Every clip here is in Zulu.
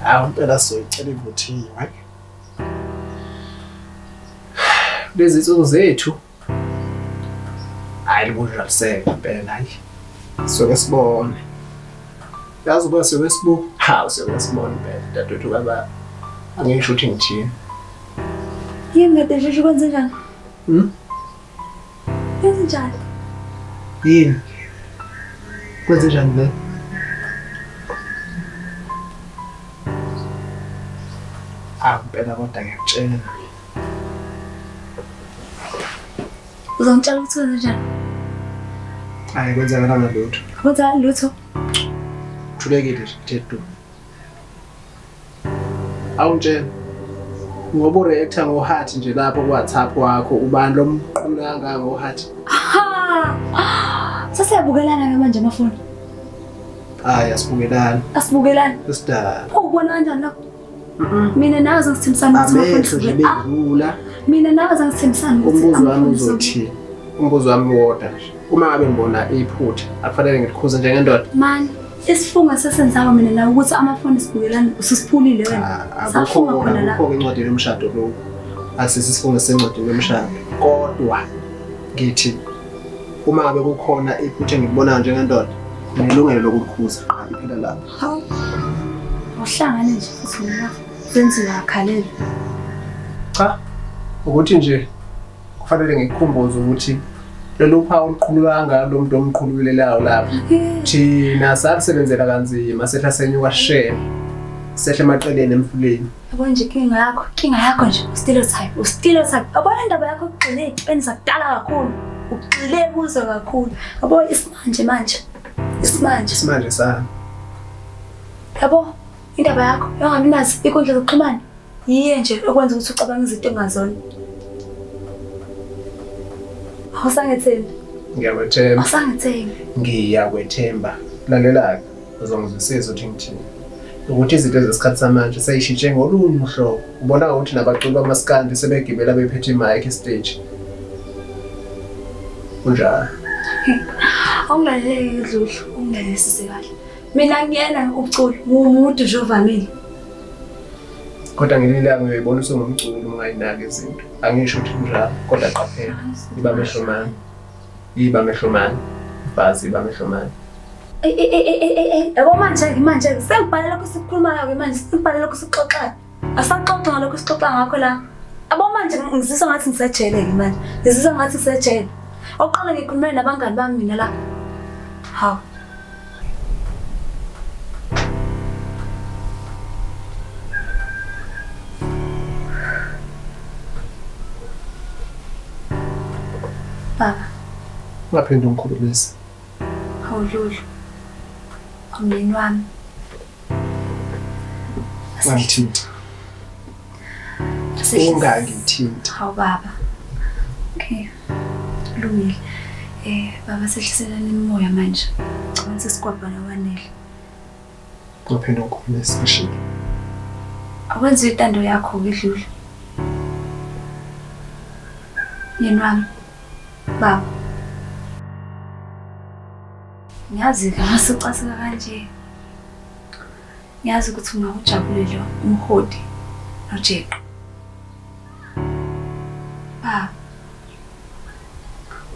Hawu impela sizoyicela ivuthiwe. Lezi nsuku zethu hayi libunjwa liseke impela hayi. Soke sibone. Yazi uba soke sibu hawu soke sibone impela dadewethu baba angisho ukuthi ngithini. Yini kade sheshe kwenze njani? Hmm? Kwenze njani? Yini? Kwenze njani vele? Ah, impela kodwa ngiyakutshela. Uzongitshela ukuthi kwenze njani? Hayi kwenzakalanga lutho. Kwenzakala lutho. Thulekile nje, kuthe du. Awungitshela. Ngoba ureacta ngoheart nje lapho ku-WhatsApp wakho ubani lo mqulu kangaka ngoheart? Ha! Sesiyabukelana ke manje amafoni. Hayi asibukelani. Asibukelani. Esidala. Pho ubona kanjani lokho? Mina nawe azangithembisana ukuthi amafoni Amehlo nje sibuke- Ah, bedlula. mina nawe azangithembisana ukuthi Umbuzo wami amafoni uzothi umbuzo wami wodwa nje. Uma ngabe ngibona iphutha akufanele ngikhuze njengendoda. Man, isifungo esesenzayo mina nawe ukuthi amafoni sibukelane ususiphulile wena. Cha, Safunga akukho khona la. akukho encwadini yomshado lokhu. Asisi isifungo sencwadini yomshado. Kodwa ngithi uma ngabe kukhona iphutha engikubonayo njengendoda, nginelungelo lokukhuza. Qha iphela lapho. Hawu. Awuhlangane nje futhi mina kwenziwa akhalele. Cha, ukuthi nje kufanele ngikukhumbuze ukuthi lolu phawu oluqhulula ngalo lo muntu omqhululelayo lapho. Thina salisebenzela kanzima sehla senyuka sishela. Sehla emaqeleni emfuleni. Yabo nje inkinga yakho nje ustereotype, ustereotype. Yabona indaba yakho ugxile ey'ntweni zakudala kakhulu. Ugxile kuzo kakhulu. Yabo isimanje manje. Isimanje. Isimanje sami. Yabo indaba yakho yongabi nazo inkundla zokuxhumana. Yiye nje okwenza ukuthi ucabange izinto engazona. Awusangethembi. Ngiyakwethemba. Awusangethembi. Ngiyakwethemba. Lalela-ke, uzongizwisisa ukuthi ngithini. Ukuthi izinto zesikhathi samanje seyishintshe ngolunye uhlobo. Ubona ngokuthi nabaculi bamaskandi sebegibela bephethe imayikhi esiteji. Kunjalo. Awungilaleli Dludlu, ungilalelisise kahle. Mina ngiyena ubuculi, ngumuntu nje ovamile. Kodwa ngelinye ilanga uyoyibona usungumculi uma ungayinaki izinto. Angisho ukuthi kunjalo, kodwa qaphela. Iba mehlo mani. Iba mehlo mani. Mfazi iba mehlo mani. Ey ey ey ey ey ey, yabo manje ke manje sengibhale lokho esikhulumayo ke manje, sengibhale lokho esixoxayo. Asaxoxa ngalokho esixoxa ngakho la. Yabo manje ngizizwa ngathi ngisejele ke manje. Ngizizwa ngathi ngisejele. Oqala ngikhulume nabangani bami mina la. Hawu. Baba, Ungaphinde ungikhulumise. hawu Lulu. Umyeni wami. Ungangithinti. Ungangithinti. Hawu baba. Okay. Kulungile. Baba sehliselani imimoya manje. Ngicabanga sesikwabhana kwanele. Ungaphinde ungikhulumise ngishilo. Akwenziwe intando yakho ke Dlulu. Myeni wami. Baba. Ngiyazi-ke masucasuka kanje. Ngiyazi ukuthi ungawujabulela umhodi nojeqe. Baba.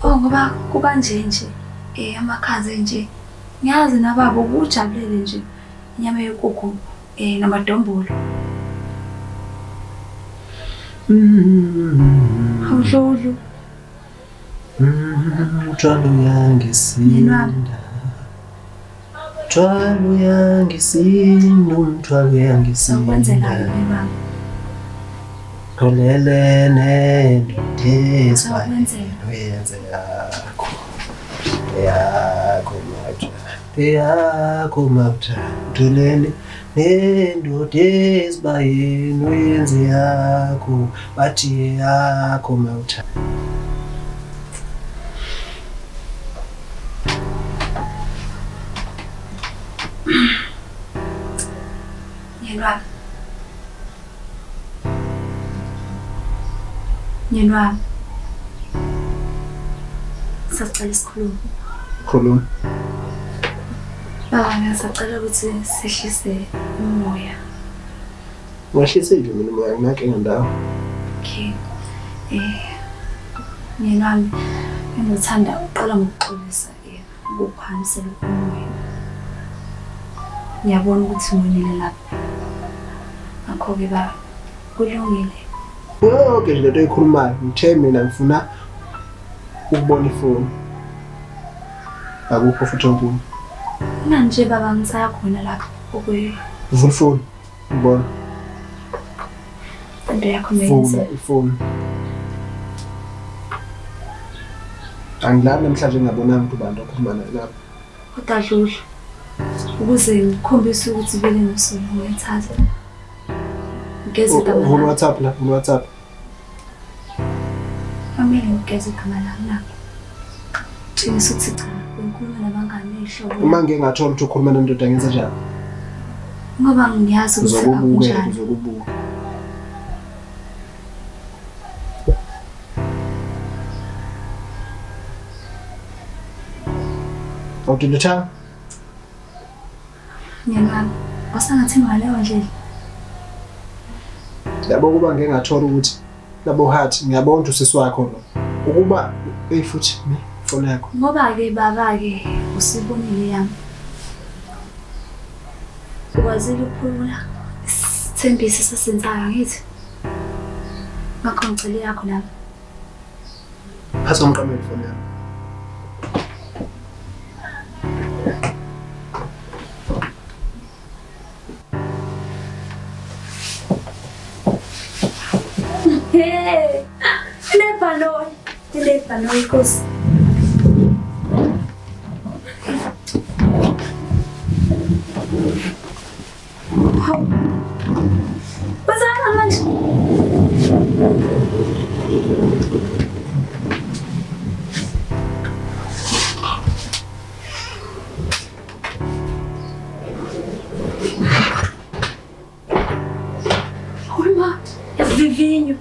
Oh ngoba kukanje nje amakhaza nje. Ngiyazi nababa ubujabulele nje inyama yenkukhu namadombolo. Hawu Dludlu. Mthwalo uyangisinda. Mthwalo uyangisinda, umthwalo uyangisinda. Sawukwenzelani baba? Xolele nendoda Sawukwenzela. uyenze yakho. Yakho mawuthando, yakho mawuthando. Xolele nendoda esibayeni uyenze yakho, bathi yakho mawuthando. Myeni wami. Myeni wami. Sasicela isikhulumo. Khuluma. Baba, ngisacela ukuthi sehlise umoya. Ungahlise nje mina umoya nginankinga ndawo. Okay. Myeni wami ngizothanda uqala ngokuxolisa ukuphakamisela umoya. Ngiyabona ukuthi ngonile lapha. Ngakho-ke baba, kulungile. Yonke nje lento oyikhulumayo ngithe mina ngifuna ukubona ifoni. Akukho futhi okunye. Manje baba ngisaya khona lapho okuyi. Vula ifoni. Ngibona. Into yakho menze. Vula ifoni. Angilali namhlanje ngingabonanga ukuthi ubani okhuluma naye lapho. Kodwa Dludlu, ukuze ngikhombise ukuthi vele ngisuke ngiyithatha. Ngigeze igama Vula lami. WhatsApp la, vula WhatsApp. Kumele ngigeze igama lami nakho. Tshengisa ukuthi cha, bengikhuluma nabangani ey'hlobo. Uma ngike ngathola ukuthi ukhuluma nendoda ngenze njani? Ngoba ngiyazi ukuthi Uzokubuka, akunjani. uzokubuka. Awudilithanga? Myeni wami, wasangathi ngaleyo ndlela. Yabo kuba ngike ngathola ukuthi labo heart ngiyabona ukuthi usisi wakho lo. Ukuba eyi futhi ne ifoni yakho. Ngoba-ke baba-ke usibonile yami. Ukwazile ukuphumula isithembiso esasenzayo angithi? Ngakho ngicela yakho nami. Phatha umqamelo ifoni yami. Hey, inebhanoyi, inebhanoyi Nkosi. Hawu. Wenzani manje? Hawu ma, yavivinyo.